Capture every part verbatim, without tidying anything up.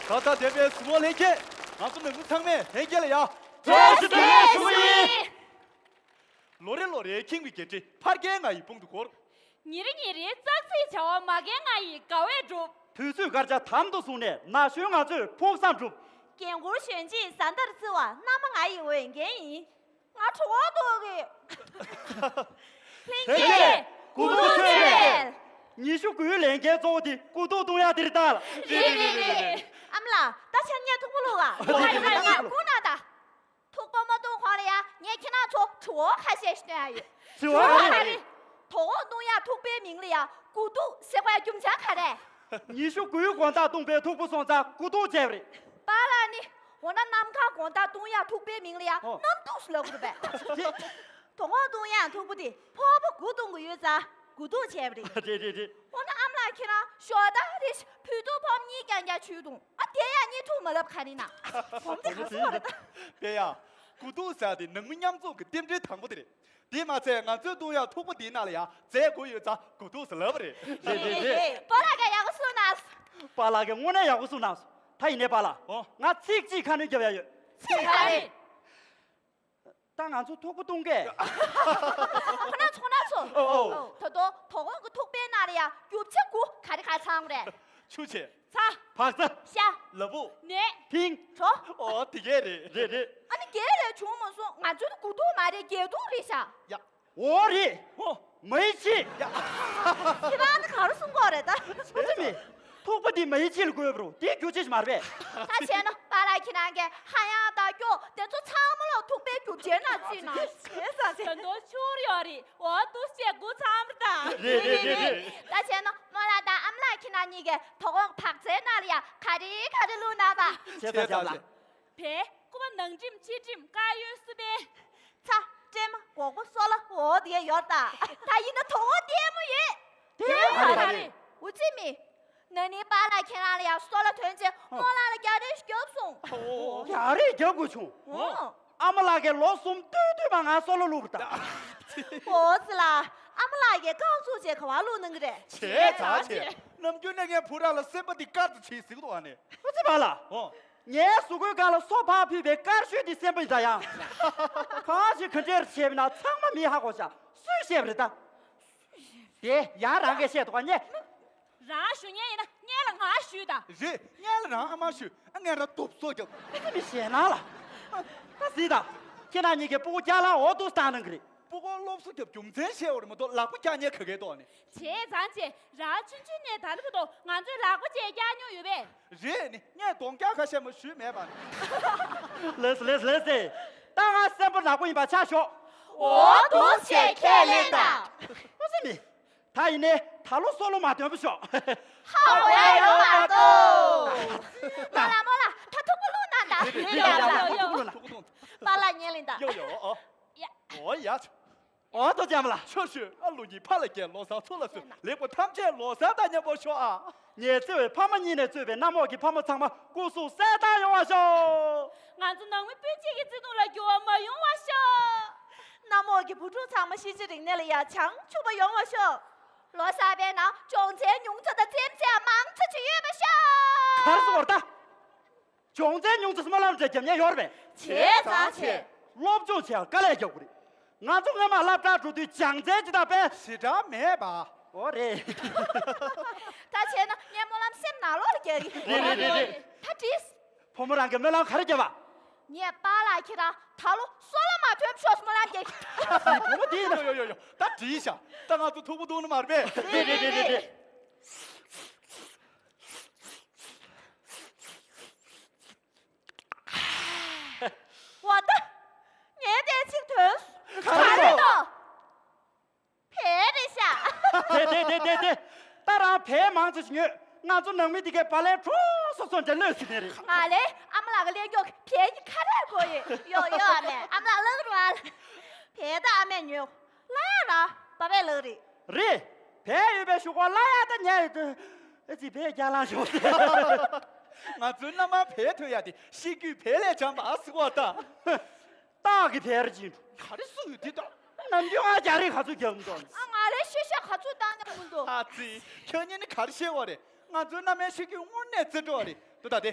ད་ལྟ་བསྡད་པའི་གཟུ་བོ་ལྷན་རྒྱས། ང་ཚོ་ནང་མི་ཚང་མས་ལྷན་རྒྱས་ལ་ཡ། བཀྲ་ཤིས་བདེ་ལེགས་ཞུ་གི་ཡིན། ལོ་རེ་ལོ་རེ་ཁེངས་པའི་རྒྱལ་སྲིད་ཕ་རྒན་ང་ཡི་དཔུང་དུ་འཁོར། ཉིན་རེ་ཉིན་རེའི་ཙག་ཙིག་བྱ་བ་མ་རྒན་ང་ཡི་དགའ་བས་འགྲུབ། དུས་ཚོད་སྐར་ཆ་དམ་དུ་བཟུང་ནས་ན་གཞོན་ང་ཚོས་ཕུགས་བསམ་སྒྲུབ། རྒན་བཀུར་གཞོན་གཅེས་བཟའ་ཟླར་བརྩི་བ་མནའ་མ་ང་ཡི་འོས་འགན་ཡིན། ང་གྲོད་ཁོག་ལྟོགས་གི། ལྷན་རྒྱས། དགུ་ཐུག་མཆོད་པས། ཉི་ཤུ་དགུའི་ལས་འགན་གཙོ་བོ་དེ་དགུ་ཐུག་བཏུང་ཡག་དེ་རེད་ད། རེད་རེད་རེད་རེད། ཨ་མ་ལགས། ད་ཆ་ངས་ཐུག་པ་བླུགས་ག་ང་ང་སྒུག་ན་ད། ཐུག་པ་མ་བཏུང་གོང་ལ་ཡ་ངས་ཁྱེད་རང་ཚོ་དྲི་བ་ཁ་ཤས་ཤིག་སྟོན་ཡ་ཡོད། དྲི་བ་ག་རེ་རེད། དྲི་བ་ག་རེ། དོ་དགོང་བཏུང་ཡག་ཐུག་པའི་མིང་ལ་ཡ་དགུ་ཐུག་ཟེར་བའི་རྒྱུ་མཚན་ག་རེ། ཉི་ཤུ་དགུའི་དགོང་དག་བཏུང་པའི་ཐུག་པ་སོང་ཙང་དགུ་ཐུག་བྱས་པ་རེད། པཱ་ལགས་ནི། འོ་ན་གནམ་གང་དགོང་དག་བཏུང་ཡག་ཐུག་པའི་མིང་ལ་ཡ་ཨོ། གནམ་ཐུག་ཟེར་ལབ་དགོས་རེད་པས། དོ་དགོང་བཏུང་ཡག་ཐུག་པ་དེ་ཕོར་པ་དགུ་བཏུང་གི་ཡོད་ཙང་དགུ་ཐུག་བྱས་པ་རེད། རེད་རེད་རེད། འོ་ན་ཨ་མ་ལགས་ཁྱེད་རང་ཞོགས་ད་རེ་ཕུད་ཐུག་ཕོར་པ་གཉིས་རྐྱང་རྐྱང་མཆོད་བཏུང་། ཨ་དེ་ཡ་གཉིས་ཐུག་མ་ལབ་ག་རེ་ན། གོམས་དེ་ག་སོ་རེད་ད། དཔེ་ཡ། དགུ་ཐུག་ཟེར་དེ་ནང་མི་མཉམ་འཛོམས་ཀྱི་རྟེན་འབྲེལ་དང་པོ་དེ་རེད། དེ་མ་ཚད་ང་ཚོའི་བཏུང་ཡག་ཐུག་པ་དེའི་ནང་ལ་ཡ་རྫས་དགོས་ཡོད་ཙང་དགུ་ཐུག་ཟེར་ལབ་པ་རེད། རེད་རེད་རེད། པཱ་ལགས་ཀྱིས་ཡག་པོ་གསུངས་གནང་སོང་། པཱ་ལགས་ཀྱིས་དངོས་གནས་ཡག་པོ་གསུངས་གནང་སོང་། ད་ཡིན་ནའི་པཱ་ལགས། ཨོ། ང་ཚིག་གཅིག་ཁ་སྣོན་རྒྱབ་ཡ་ཡོད། ཚིག་ག་རེ། ད་ང་ཚོ་ཐུག་པ་བཏུང་གས། ཁོ་ན་ཚོ་ན་ཚོ། ཨོ་ཨོ། ད་དོ་དོ་དགོང་གི་ཐུག་པའི་ནང་ལ་ཡ་རྒྱུ་ཆ་དགུ་ག་རེ་ག་རེ་ཚང་རེད། ཆུ་བྱས། ཚྭ། བག་ཚ། ཤ། ལ་ཕུག་ནས། ཕིང་། གྲོ། ཨོ་དེ་གས་རེད། རེད་རེད། ཨ་ནི་བརྒྱད་རེ་བྱུང་མ་སོང་། ང་ཚོ་དགུ་ཐུག་མ་རེད། བརྒྱད་ཐུག་རེད་ཤག་ཡ། འོ་རེད། ཨོ། མ་ཡིན་ཅི། ཡ། ཁྱེད་རང་ནི་ག་རེ་གསུང་གི་ཡོད་རེད་ད། ཨོ་ཙི་མི། ཐུག་པ་འདི་མ་ཡིན་ཅི་ལ་དགོས་པ་རེད། དེ་རྒྱུ་ཆ་ཞིག་མ་རེད་པས། ད་བྱས་ན་པཱ་ལགས་ཁྱེད་རང་གིས་ཧ་ཡང་དང་སྐྱོ་དེ་ཚོ་ཚང་མ་ལ་ཐུག་པའི་རྒྱུ་ཆ་ནང་བརྩིས་ན་བྱས་ཙང་ཚེ། ད་དུང་ཆུར་ཡོད་རེད། འོ་འདུག་སེ་དགུ་ཚང་མ་རེད་ད། རེད་རེད་རེད་རེད། ད་བྱས་ན་རྨོ་ལགས་དང་ཨ་མ་ལགས་ཁྱེད་རང་གཉིས་ཀས་དོ་དགོང་བག་ཚའི་ནང་ལ་ཡ་ག་རེ་ག་རེ་བླུགས་གནང་བ། བྱས་ཙང་བྱས་ཙང་། བལ། སྐུ་པ་ནང་འགྲིམ་ཕྱི་འགྲིམ་དཀར་ཡོལ་སི་པན། ཚྭ། སྲན་མ། སྒོག་པ། སོལ་བ། འོ་དེ་ཡོད་ད། ད་ཡིན་ན་དོ་དགོང་ལྟད་མོ་ཡོད། ལྟད་མོ་ག་རེ། འོ་ཙི་མི། ན་ནིང་པཱ་ལགས་ཁྱེད་རང་ལ་ཡ་སོལ་བ་ཐོན་རྗེས་རྨོ་ལགས་ལ་རྒྱག་རེས་ཤིག་བརྒྱབ་སོང་། ཨོ། རྒྱག་རེས་རྒྱག་དགོས་བྱུང་། ཨོ། ཨ་མ་ལགས་ཀྱིས་ལོ་གསུམ་སྟོད་སྟོད་མ་ང་སོལ་བ་བླུགས་པ་ད། འོ་ཙི་ལགས། ཨ་མ་ལགས་ཀྱིས་རྐང་བཙུགས་རྗེས་ག་པར་བླུགས་གནང་གི་རེད། བྱས་ཙང་བྱས། ནམ་རྒྱུན་ནས་ངའི་བུ་རང་ལ་སེམས་པ་འདི་དཀར་དུ་བྱེད་ཟེར་གི་འདུག་ཨ་ནི། ཨོ་ཙི་པཱ་ལགས། ཨོ། ངའི་གཟུགས་པོའི་སྒང་ལ་སོ་ཕར་ཕུད་པའི་དཀར་ཤོས་འདི་སེམས་པ་ཡིན་ད་ཡང་། གང་ཞིག་ག་འདྲས་བྱས་པ་ན་ཚང་མ་མིས་ཧ་གོ་ཤག་སུས་བཤད་པ་རེད་ད། དེ་ཡང་རང་གིས་བཤད་འདུག་ག་ཉེ། རང་ཞུ་མཁན་ཡིན་ན་སྔོན་ལ་ང་ཞུས་དང་། རེད། སྔོན་ལ་རང་ཨ་མར་ཞུས། ཨ་ངས་རང་རྡོབ་སོ་རྒྱབ། ཨ་ཙི་མི་ཞེད་སྣང་ལ། ད་གཟིགས་དང་། ཁྱེད་རང་གཉིས་ཀྱིས་སྤུ་གུ་རྒྱགས་ལ་འོ་འདུག་སེ་བཏང་གནང་གི་རེད། སྤུ་གུ་སློབ་གསོ་རྒྱབ་རྒྱུ་མཚན་བཤད་པ་རེད་མ་གཏོགས་ལག་པ་རྒྱག་མཁན་ག་གེ་འདུག་ཨ་ནི། བྱས་ཙང་བྱས། རང་ཆུང་ཆུང་ནས་ད་ལྟ་བར་དུ་ང་ཚོས་ལག་པ་ཅིག་རྒྱག་མྱོང་ཡོད་པས། རེད། ནི་ངས་གདོང་རྒྱག་ཁ་ཤས་མ་ཞུས་མེད་པ། ལགས་སོ་ལགས་སོ་ལགས་སོ། ད་ང་སེམས་པ་ནག་པོ་ཡིན་པ་ཆ་ཞོག་འོ་འདུག་སེ་ཁས་ལེན་དང་། ཨ་ཙི་མི། ད་ཡིན་ནའི་ད་ལོ་སོལ་བ་མ་ཐོན་པ་ཤོག་ཧ་གོ་ཡ་ཡོད་མ་གཏོགས། རྨོ་ལགས་རྨོ་ལགས། ད་ཐུག་པ་བླུགས་གནང་དང་། ཡོ་ཡོ་ཡོ་ཡོ། པཱ་ལགས་སྔོན་ལ་ཡིན་ད། ཡོ་ཡོ། ཨོ། ཡ། ཨོ་ཡ། ཨོ་ཏོ་ཅམ་ལ། ཆོ་ཤོད། ཨ་ལོ་གཉིས་ཕ་ལ་སྐྱེལ། ལོ་གསར་ཚུར་ལ་གསོལ། ལེགས་པོ་ཐམས་ཅད་ལོ་གསར་དང་མཉམ་པོ་ཤོག་ཨ། ཉེ་བརྩེ་བའི་ཕ་མ་གཉིས་ནས་གཙོས་པའི་གནམ་འོག་གི་ཕ་མ་ཚང་མ་སྐུ་གཟུགས་གསལ་ཐང་ཡོང་བ་ཤོག་ང་ཚོ་ནང་མི་སྤུན་མཆེད་ཀྱི་བརྩེ་དུང་ལ་འགྱུར་བ་མ་ཡོང་བ་ཤོག་གནམ་འོག་གི་བུ་ཕྲུག་ཚང་མ་གཤིན་རྗེའི་རིག་གནས་ལ་ཡ་བྱང་ཆུབ་པ་ཡོང་བ་ཤོག་ལོ་གསར་པའི་ནང་སྦྱོང་ཚན་ཉུང་ཙམ་དང་རྩེད་མོ་རྩེ་ཡ་མང་ཙམ་ཅིག་ཡོད་པ་ཤོག་གར་སོང་བར་ལྟ། སྦྱོང་ཚན་ཉུང་ཙམ་སྨོན་ལམ་འདྲ་རྒྱབ་མཁན་ཡོད་རེད་པས། བྱས་ཙང་བྱས། སློབ་སྦྱོང་བྱེད་ཡག་དཀའ་ལས་རྒྱག་དགོས་རེད། ང་ཚོ་སྔོན་མ་སློབ་གྲྭར་འགྲོ་དུས་སྦྱང་ཚན་ཅིག་དང་དཔེ་ཞེ་དྲག་མེད་པ། ཨོ་རེད། ད་བྱས་ན་ངས་སྨོན་ལམ་སེམས་ནང་ལོགས་ལ་རྒྱག་གི། རེད་རེད་རེད་རེད། ད་བྲིས། བུ་མོ་རང་གིས་སྨོན་ལམ་ག་རེ་བརྒྱབ་པ། ངས་པཱ་ལགས་ཁྱེད་རང་ད་ལོ་སོལ་བ་མ་ཐོན་ཤོག་སྨོན་ལམ་རྒྱག་གི། བུ་མོ་དེ་ཡིན་ན། ཡོ་ཡོ་ཡོ་ཡོ། ད་བྲིས་ཤག་ད་ང་ཚོ་ཐུག་པ་བཏུང་ནི་མ་རེད་པས། རེད་རེད་རེད་རེད། འོ་ད། ངས་དེ་ཅིག་ཐོས། ག་རེ་འདུག་བལ་རེད་ཤག་དེ་དེ་དེ་དེ་དེ། ད་རང་བལ་མང་ཙམ་ཞིག་ཉོས། ང་ཚོ་ནང་མི་དེ་གའི་བ་ལན་གྲོ་སོ་སོ་འདྲ་ལོས་ཟིན་ནས་རེད། ང་ལས་ཨ་མ་ལགས་ཀྱི་ལས་མགྱོགས་ཀྱི་བལ་གྱི་ཁ་རས་གོ་ཡོད། ཡོ་ཡོ་ཨ་མས། ཨ་མ་ལགས་ལགས་རུ་ཨ། བལ་ད་ཨ་མས་ཉོས། ལ་ཡ་ར་པ་པས་ལགས་རེད། རེད། བལ་ཡོད་པའི་གཞུག་གུ་ལ་ཡ་ད་ཉལ་ཡོད་དུས། ཨེ་ཙི་བལ་རྒྱགས་ལངས་ཤོག་ང་ཚོའི་མནའ་མར་བལ་ཐོན་ཡ་དེ་ཤེས་རྒྱུད་བལ་ལས་སྦྱངས་པ་ཨ་ཟེར་བ་ད། སྟག་གི་བལ་རེད་ཅིག་འགྲོ། ག་རེ་སུ་ཡོད་དེ་ད། ནམ་རྒྱུན་ང་རྒྱག་རེས་ག་ཚོད་རྒྱག་མི་འདུག་ཨ་ང་ལས་ཤེས་བྱ་ག་ཚོད་བཏང་ནས་མི་འདུག་ཨ་ཙི། ཁྱོད་གཉིས་ནི་ག་རེ་བཤད་བ་རེད། ང་ཚོའི་མནའ་མའི་ཤེས་རྒྱུད་དངོས་གནས་རྩེ་བྲོ་བ་རེད་འདུག་ད་དེ།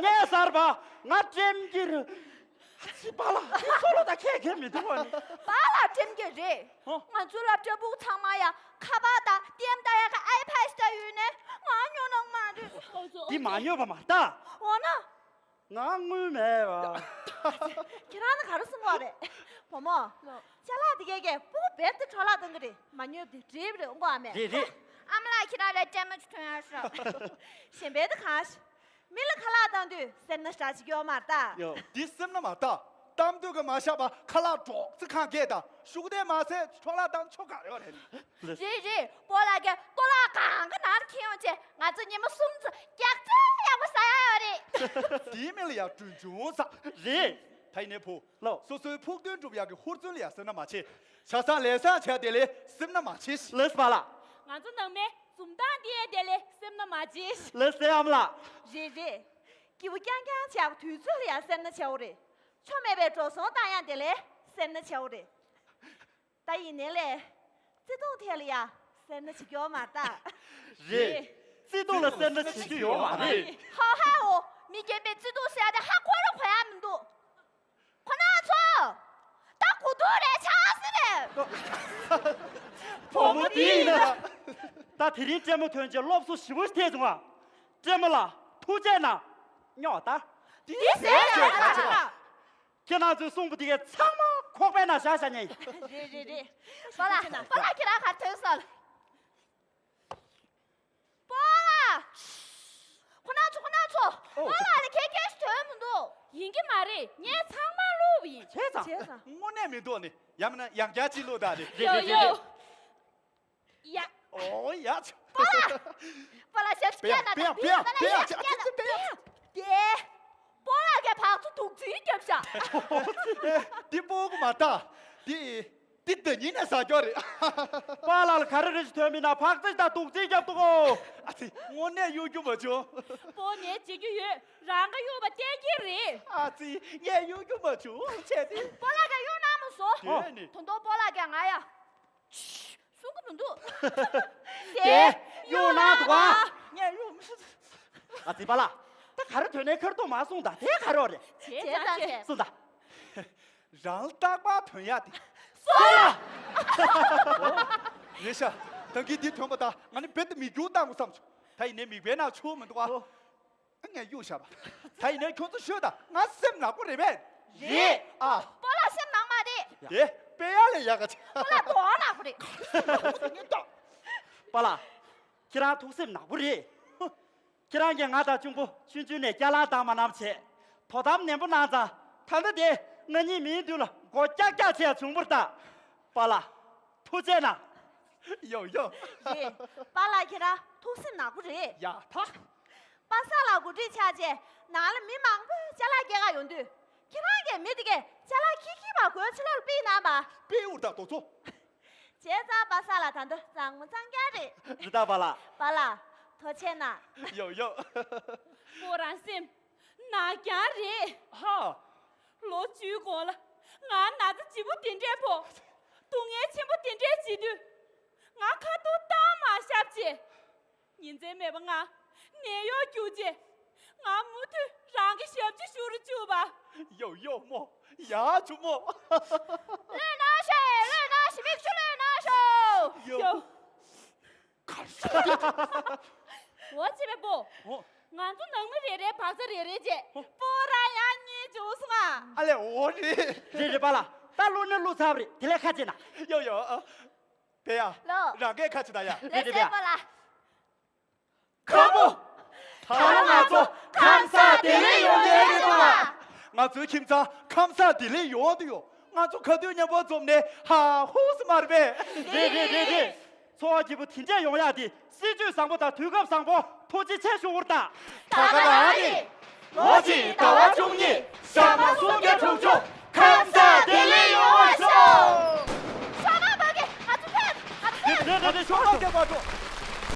ངས་གསར་པ་ང་ཀྲེམ་གྱི་རེད། ཨ་ཙི་པཱ་ལགས་ཁྱེད་ཚོ་ལོ་ད་ཁྱད་ཁྱད་མི་འདུག་བ་ནི། པཱ་ལགས་ཀྲེམ་གྱི་རེད། ཧོ། ང་ཚོ་སློབ་གྲྭ་ཕྲུ་གུ་ཚང་མ་ཡ་ཁ་པར་དང་ལྟད་མོ་ལྟ་ཡག་གི་ཨའི་པཱཌ་ད་ཡོད་ནས་ང་ཉོ་གནང་མ་རེད། འདི་མ་ཉོས་པ་མ་ལྟ། འོ་ན། ང་དངུལ་མེད་པ། ཁྱེད་རང་ནི་ག་རེ་གསུང་གི་ཡོད་རེད། བུ་མོ། ལོ། ཅ་ལག་དེ་གས་ཀྱིས་སྤུ་གུ་རྦད་དེ་འཕྲོ་བརླག་གཏོང་གི་རེད། མ་ཉོས་པ་དེ་འགྲིག་པ་རེད། འོང་གོ་ཨ་མས། རེད་རེད། ཨ་མ་ལགས་ཁྱེད་རང་ལ་ཀྲེ་མོ་ཅིག་ཐོན་ཡ་ཤོག་གཞན་པའི་དེ་གང་ཤ། མི་ལ་ཁ་ལག་བཏང་དུས་སེར་སྣ་ཞེ་དྲག་བྱེད་ཀྱི་ཡོད་མ་རེད་ད། ཡོ། འདི་སེར་སྣ་མ་རེད་ད། གཏམ་དུས་ཀྱི་མ་བཞག་པ་ཁ་ལག་སྒྲོག་ཙེ་གང་གས་དང་ཤུགས་ལྡན་མ་ཟད་འཕྲོ་བརླག་བཏང་ཆོག་ག་ཡོད་རེད། ལགས། རེད་རེད། སྤོ་ལགས་ཀྱིས་ལྟོ་ལག་གང་ག་ནང་ལ་འཁྱེར་ཡོང་བྱས་ང་ཚོ་ཉི་མ་གསུམ་ཙམ་རྒྱགས་ཚོད་ཡག་པོ་ཟ་ཡ་ཡོད་རེད། དེའི་མིང་ལ་ཡང་གྲོན་ཆུང་ཟ། རེད། ད་ཡིན་ནའི་བུ། ལགས། སོ་སོའི་ཕུགས་འདུན་སྒྲུབ་ཡག་གི་ཧུར་བརྩོན་ལ་ཡང་སེར་སྣ་མ་བྱེད། ཆ་ཚང་ལས་བཟང་བྱས་དེ་ལས་སེར་སྣ་མ་བྱེད་ཤིག་ལགས་པཱ་ལགས། ང་ཚོ་ནང་མའི་འཛུམ་མདངས་དེ་དེ་ལས་སེར་སྣ་མ་བྱེད་ཤིག་ལགས་སེ་ཨ་མ་ལགས། རེད་རེད། སྐྱིད་པོ་རྐྱང་རྐྱང་བྱས་པ་དུས་ཚོད་ལ་ཡང་སེར་སྣ་བྱེད་འོ་རེད། ཆོ་མེད་པའི་འགྲོ་སོང་བཏང་ཡག་དེ་ལས་སེར་སྣ་བྱེད་འོ་རེད། ད་ཡིན་ནའི་ལས། བརྩེ་དུང་ཐད་ལ་ཡ། སེར་སྣ་བྱེད་ཀྱི་ཡོད་མ་རེད་ད། རེད། བརྩེ་དུང་ལ་སེར་སྣ་བྱེད་ཀྱི་ཡོད་མ་རེད། ཧའོ་ཧའོ། མི་རྒན་པའི་བརྩེ་དུང་ཟེར་ཡ་དེ་ཧ་གོ་རུ་གོ་ཡ་མི་འདུག་ཁོ་ན་ཚོ། ད་གོ་དུས་རེད་ཆགས་སི་རེད། བུ་མོ་དེ་ཡིན་ན། ད་དེ་རིང་ཀྲེ་མོ་ཐོན་རྗེས་སློབ་གསོ་ཞེ་པོ་ཐེབས་བྱུང་བ། ཀྲེ་མོ་ལགས་ཐུགས་རྗེ་གནང་། སྨྱོ་ད། དེ་ཟེར་ཡ་ཡ་ལ་ལ། ཁྱེད་རང་ཚོས་གསུངས་པ་དེ་གས་ཚང་མ་ཁོག་པའི་ནང་བཞག་བཞག་ཉན། རེད་རེད་རེད། པཱ་ལགས་པཱ་ལགས་ཁྱེད་རང་གར་ཐོན་སོང་། པཱ་ལགས། ཁོ་ན་ཚོ་ཁོ་ན་ཚོ། ཨོ། པཱ་ལགས་ལ་ཁྱེད་སྐད་ཞིག་ཐོན་མི་འདུག་ཡིན་གྱི་མ་རེད། ངས་ཚང་མ་བླུགས་པ་ཡིན། བྱས་ཙང་། བྱས་ཙང་། དངོས་གནས་མི་འདུག་ནི། ཡང་མིན་ན་ཡང་བསྐྱར་ཅིག་བླུགས་དང་ནི། རེད་ཡོ་རེད་རེད་ཡོ། རེད། ཡ། ཨོ་ཡ། པཱ་ལགས། པཱ་ལགས་ཞབས་ཕྱི་པེ་ཡ་སྐྱེལ་ན་པེ་ཡ་པེ་ཡ་པེ་ཡ་པེ་ཡ་པེ་ཡ། དེ། པཱ་ལགས་ཀྱིས་བག་ཚ་དུག་རྫིས་བརྒྱབ་ཤག་འདི་སྤོ་གི་མ་ད། འདི། འདི་ཟླ་ཉིན་ནས་ཟ་རྒྱུ་རེད། པཱ་ལགས་ལ་ག་རེ་རེ་ཞིག་ཐོན་མིན་ན་བག་ཚ་ཞིག་དང་དུག་རྫིས་བརྒྱབ་འདུག་གོ། ཨ་ཙི་དངོས་གནས་གཡོ་སྒྱུ་མ་བྱུང་། པོ་ངས་བྱེད་རྒྱུ་ཡོད། རང་ག་གཡོ་བ་བསྟན་གྱི་རེད། ཨ་ཙི་ངས་གཡོ་སྒྱུ་མ་བྱུང་བྱས་ཏེ། པཱ་ལགས་ཀྱིས་གཡོ་གནང་མ་སོང་། དེ་ནི། ད་དུང་པཱ་ལགས་ཀྱིས་ང་ཡ། གསུང་གི་མི་འདུག་དེ་གཡོ་གནང་འདུག་ག་ངས་གཡོ་མི་ཤེས། ཨ་ཙི་པཱ་ལགས། ད་ག་རེ་ཐོན་ནའི་ཁར་ཐུག་མ་གསུངས་དང་དེ་ག་རེ་རེད། བྱས་ཙང་བྱས། གསུངས་དང་། རང་རྟག་པར་ཐོན་ཡག་དེ། སོ། རེད་ཤག་ད་གིན་འདི་ཐོན་པ་དང་ང་ནི་རྦད་དེ་མིག་རྒྱུག་བཏང་དགོས་བསམ་བྱུང་། ད་ཡིན་ནའི་མིག་དཔེ་ནང་ཆུ་མི་འདུག་ཨ། ཨ་ངས་གཡུག་བཞག་པ། ད་ཡིན་ནའི་ཁྱོད་ཚོ་ཤོད་དང་ང་སེམས་ནག་པོ་རེད་པས། རེད། ཨ། པཱ་ལགས་སེམས་ནག་མ་རེད། དེ་དཔེ་ཡག་ལས་ཡག་ག་ཆེ། ཁོ་ལ་དོ་ནག་པོ་རེད། པཱ་ལགས། ཁྱེད་རང་ཐུགས་སེམས་ནག་པོ་རེད། ཁྱེད་རང་གིས་ང་དང་གཅུང་པོ་ཆུང་ཆུང་ནས་སྐྱ་ལང་བཏང་མ་གནང་བྱས། དོ་དམ་ནན་པོ་གནང་ཙང་། ད་ལྟ་དེ་ང་གཉིས་མིའི་མདུན་ལ་མགོ་ཀྱག་ཀྱག་བྱས་བྱུང་བ་རེད་ད། པཱ་ལགས། ཐུགས་རྗེ་གནང་། ཡོ་ཡོ། རེད། པཱ་ལགས་ཁྱེད་རང་ཐུགས་སེམས་ནག་པོ་རེད། ཡ་ད། པ་སངས་ལགས་འགོ་ཁྲིད་ཆགས་རྗེས་ནང་ལ་མི་མང་པོས་ཅ་ལག་སྐྱེལ་ག་ཡོང་དུས། ཁྱེད་རང་གིས་མི་དེ་གས་ཅ་ལག་ཁྱེར་ཁྱེར་བ་སྒོའི་ཕྱི་ལོགས་ལ་ཕུད་གནང་བ། དཔེ་འུར་ཐག་རྡོ་ཚོ། བྱས་ཙང་པ་སངས་ལགས་ད་དུང་གཙང་མ་གཙང་རྐྱང་རེད། རེད་ད་པཱ་ལགས། པཱ་ལགས། ཐུགས་རྗེ་གནང་། ཡོ་ཡོ། སྤོ་རང་སེམས་ནག་རྐྱང་རེད། ཧ། ལོ་བཅུའི་གོང་ལ་ང་ན་ཚ་ལྗིད་པོ་དེ་འདྲས་ཕོག་སྡུག་བསྔལ་ཆེན་པོ་དེ་འདྲས་བྱེད་དུས། ང་ཁ་ཐུག་བཏང་མ་བཞག་བྱས། ཉིན་མཚན་མེད་པར་ང་ནད་གཡོག་རྒྱུགས་རྗེས། ང་མུ་མཐུད་རང་གི་ཞབས་ཕྱི་ཞུ་རུ་བཅུག་པ། ཡོ་ཡོ་མོ། ཡ་ཇོ་མོ། ལོས་གནང་ཤོག་ལོས་གནང་ཞིག་མིག་ཆུ་ལོས་གནང་ཤོག་ཡོ། ཡོ། གར་སོང་། འོ་ཅེ་བེ་པོ། འོ། ང་ཚོ་ནང་མི་རེ་རེའི་བག་ཚ་རེ་རེ་བྱས། འོ། སྤོ་ར་ཡང་གཉིས་འཇོག་སོང་ང་། ཨ་ལེ་འོ་རེད། རེད་རེད་པཱ་ལགས། ད་ལོ་ནི་ལོ་ཚར་བ་རེད། དེ་ལས་ཁ་ཅིག་ན། ཡོ་ཡོ། ཨ། དེ་ཡ། ལོ། རང་གས་ཁ་ཅིག་ད་ཡ། རེད་རེད་པཱ་ལགས། ཁ་པོ། ད་ང་ཚོ་ཁམས་བཟང་བདེ་ལེགས་ཡོང་གི་རེད་དོ་ལ། ང་ཚོའི་ཁྱིམ་ཚང་ཁམས་བཟང་བདེ་ལེགས་ཡོང་དུ་ཡོད། ང་ཚོ་ག་དུས་མཉམ་པོ་འཛོམས་ནས་ཧ་ཧུ་སི་མ་རེད་པས། རེད་རེད་རེད་རེད། འཚོ་བ་སྐྱིད་པོ་དེ་འདྲས་ཡོང་ཡག་དེ་སྲིད་ཇུས་བཟང་པོ་དང་དུས་སྐབས་བཟང་པོ། ཐུགས་རྗེ་ཆེ་ཞུ་བར་ད། ད་ག་རང་རེད། ལོ་གཅིག་ཟླ་བ་བཅུ་གཉིས། ཞག་མ་སུམ་བརྒྱ་དྲུག་ཅུ། ཁམས་བཟང་བདེ་ལེགས་ཡོང་བར་ཤོག་ཤོག་མ་མ་གི་ང་ཚོ་ཕེབས། ང་ཚོ་ཕེབས། རེད་རེད་རེད། ཤོག་མ་གི་མ་འགྲོ།